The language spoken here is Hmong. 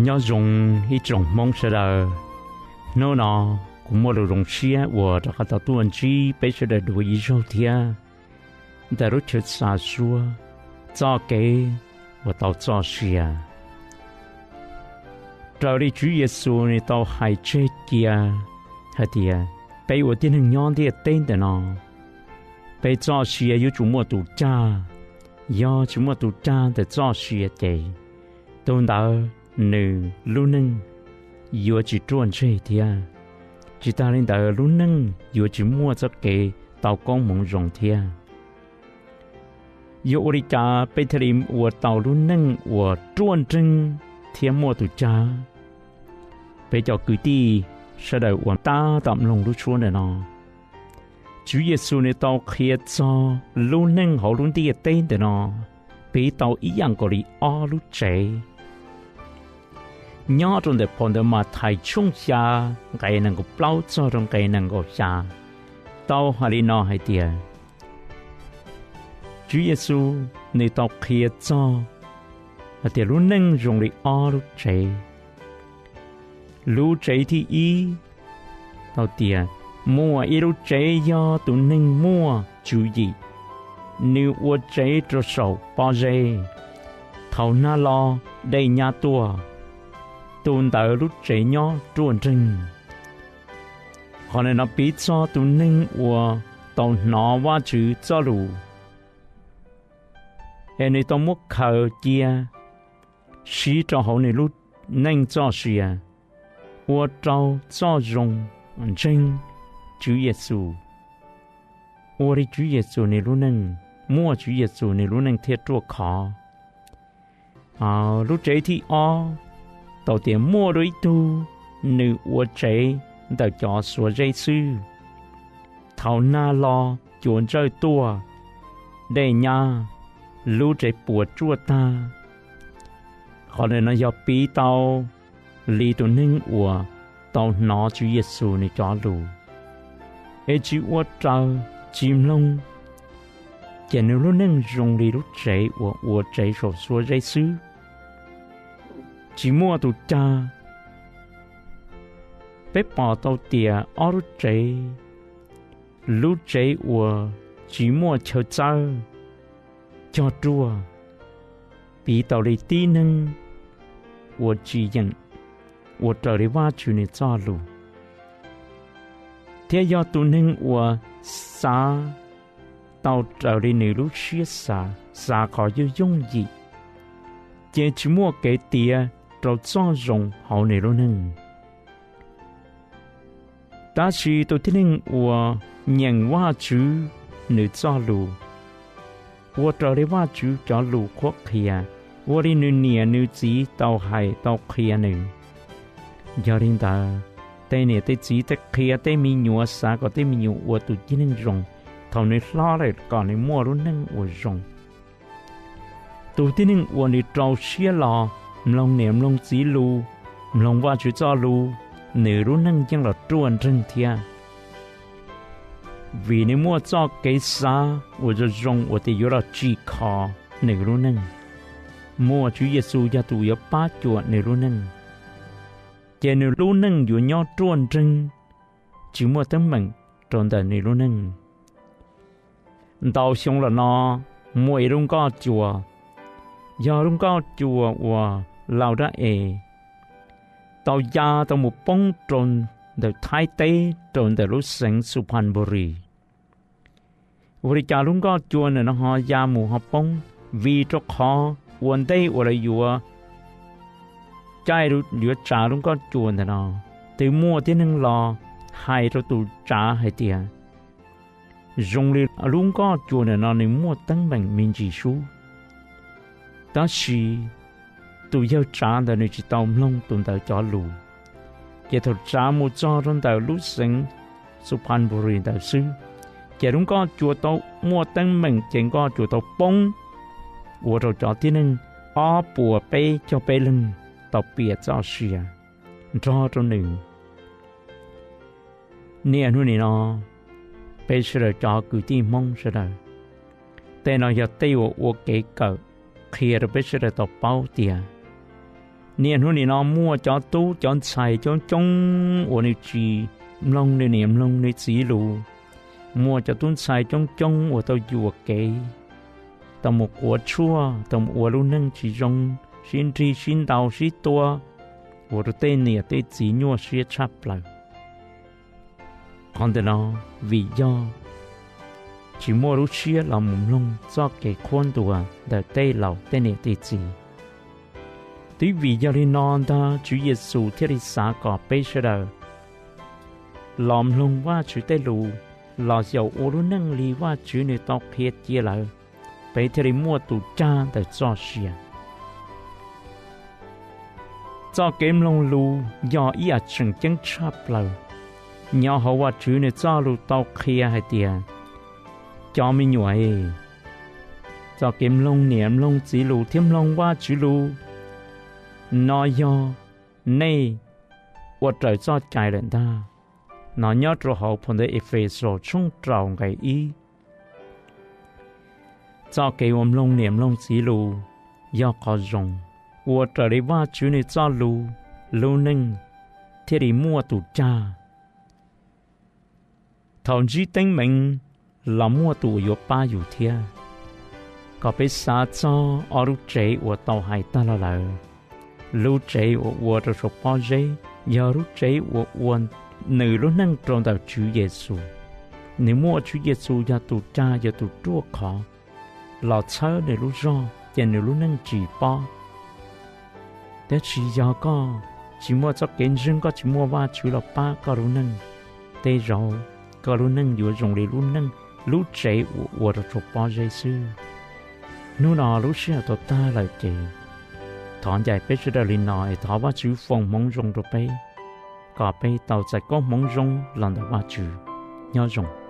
Nyob zoo ib tsoom Hmoob sawv daws, hnub no kuv muaj lus zoo siab uas rov qab tau tuaj ntsib peb sawv daws dua ib zaug thiab ntawm lub chaw xa suab txoj kev uas tau txoj sia. Raws li Tswv Yexus nws tau hais tseg cia hais tias peb ua tib neeg nyob ntiaj teb ntawm no, peb txoj sia yuav tsum muaj tus cag. Yog tsis muaj tus cag ntawm txoj sia ces tus ntawd nws lub neej yuav tsis ruaj ntseg thiab. Tsis tas li ntawd, lub neej yuav tsis muaj txoj kev tau koob hmoov zoo thiab. Yog ua li cas peb thiaj li ua tau lub neej uas ruaj nreeg thiab muaj tus cag? Peb cov kwv tij sawv daws uas tab tom mloog lub suab ntawm no, Tswv Yexus nws tau qhia txog lub neej hauv lub ntiaj teb ntawm no piv tau ib yam nkaus li ob lub tsev. Nyob rau ntawm phau ntawv Mathais tshooj xya, nqe nees nkaum plaub txog rau nqe nees nkaum xya, tau hais li no hais tias, Tswv Yexus nws tau qhia txog hais tias lub neej zoo li ob lub tsev. Lub tsev thib ib tau tias, muaj ib lub tsev yog tus neeg muaj tswv yim, nws ua tsev rau saum pob zeb. Thaum nag los dej nyab tuaj, tus ntawd lub tsev nyob ruaj nreeg. Qhov ntawm no piv txog tus neeg uas tau hnov Vajtswv txoj lus, es nws tau muab khaws cia siv rau hauv nws lub neej txoj sia, ua rau txoj zoo ntseeg Tswv Yexus, ua li Tswv Yexus nws lub neej, muaj Tswv Yexus nws lub neej thiaj ruaj khov. Lub tsev thib ob tau tias muaj dua ib tug, nws ua tsev ntawm cov xuav zeb xwb. Thaum nag los cua ntsawj tuaj, dej nyab, lub tsev puas tsuaj tag. Qhov ntawm no yog piv tau li tus neeg uas tau hnov Tswv Yexus nws cov lus, es tsis ua raws, tsis mloog, ces nws lub neej zoo li lub tsev uas ua tsev saum xuav zeb xwb, tsis muaj tus cag. Peb pom tau tias ob lub tsev, lub tsev uas tsis muaj chaw txawb cog ruaj, piv tau li tib neeg uas tsis yeem ua raws li Vajtswv nws txoj lus, thiab yog tus neeg uas xav tau raws li nws lub siab xav, xav qhov yooj yooj yim, ces tsis muaj kev tiav rau txoj zoo hauv nws lub neej. Tab sis tus tib neeg uas nyeem Vajtswv nws txoj lus, ua raws li Vajtswv cov lus qhuab qhia, ua li nws niam nws txiv tau hais tau qhia nws. Yog li ntawd, tej niam tej txiv tej qhia tej me nyuam, xav kom tej me nyuam ua tus tib neeg zoo, thaum nws hlob lawm kom nws muaj lub neej uas zoo. Tus tib neeg uas nws rau siab los mloog niam mloog txiv lus, mloog Vajtswv txoj lus, nws lub neej yeej los ruaj nreeg thiab, vim nws muaj txoj kev xav uas zoo zoo uas tias yuav los tsim kho nws lub neej, muaj Tswv Yexus yog tus yuav pab cuam nws lub neej, ces nws lub neej yuav nyob ruaj nreeg, tsis muaj teeb meem rau ntawm nws lub neej. Ntau xyoo los no, muaj ib lub nkoj cua, yog lub nkoj cua uas Lau Dab Es, tau ya tau mus poob rau ntawm Thaib teb, rau ntawm lub xeev Xu Phan Npu Ris. Ua li cas lub nkoj cua ntawm no ho ya mus ho poob? Vim rau qhov ua ntej uas lawv yuav caij, yuav tsav lub nkoj cua ntawm no, twb muaj tib neeg los hais rau tus tsav hais tias, zoo li lub nkoj cua ntawm no nws muaj teeb meem me ntsis sub. Tab sis tus yawg tsav ntawd nws tsis tau mloog tus ntawd cov lus, ces thaum tsav mus txog rau ntawm lub xeev Xu Phan Npu Ris ntawd xwb, ces lub nkoj cua tau muaj teeb meem, ces nkoj cua tau poob, ua rau cov tib neeg ob puas peb caug peb leeg tau piam txoj sia nrog rau nws. Niaj hnub nim no, peb sawv daws cov kwv tij Hmoob sawv daws, tej no yog tej uas ua kev kawm qhia rau peb sawv daws tau paub tias Niaj hnub nim no muaj cov tub cov ntxhais coob coob uas nws tsis mloog nws niam mloog nws txiv lus. Muaj cov tub ntxhais coob coob uas tau yuam kev, tau mus quav tshuaj, tau mus ua lub neej tsis zoo, sib nrig sib ntaus sib tua, ua rau tej niam tej txiv nyuaj siab tshaj plaws. Qhov ntawm no vim yog tsis muaj lub siab los mus mloog txoj kev qhuab ntuas ntawm tej laus tej niam tej txiv. Twb vim yog li no ntag Tswv Yexus thiaj li xav kom peb sawv daws los mloog Vajtswv tej lus, los xyaum ua lub neej li Vajtswv nws tau qhia cia lawm, peb thiaj li muaj tus cag ntawm txoj sia. Txoj kev mloog lus yog ib yam tseem ceeb tshaj plaws. Nyob hauv Vajtswv nws txoj lus tau qhia hais tias, cov me nyuam, txoj kev mloog niam mloog txiv lus thiab mloog Vajtswv lus no yog nej ua raws txoj cai lawm ntag. No nyob rau hauv phau ntawv Efexus tshooj rau nqe ib. Txoj kev uas mloog niam mloog txiv lus yog qhov zoo, ua raws li Vajtswv nws txoj lus, lub neej thiaj li muaj tus cag. Thaum ntsib teeb meem los muaj tus uas yuav pab yus thiab. Kom peb xav txog ob lub tsev uas tau hais tag los lawm. Lub tsev uas ua rau saum pob zeb yog lub tsev uas ua nws lub neej rau ntawm Tswv Yexus. Nws muaj Tswv Yexus yog tus cag yog tus ruaj khov los txhawb nws lub zog ces nws lub neej tsis pob. Tab sis yog koj tsis muaj txoj kev ntseeg, koj tsis muaj Vajtswv los pab koj lub neej, tej zaum koj lub neej yuav zoo li lub neej, lub tsev uas ua rau saum pob zeb xwb. Hnub no lub sij hawm tau tag lawm ces thov ncaim peb sawv daws li no es thov Vajtswv foom hmoov zoo rau peb, kom peb tau txais koob hmoov zoo los ntawm Vajtswv. Nyob zoo.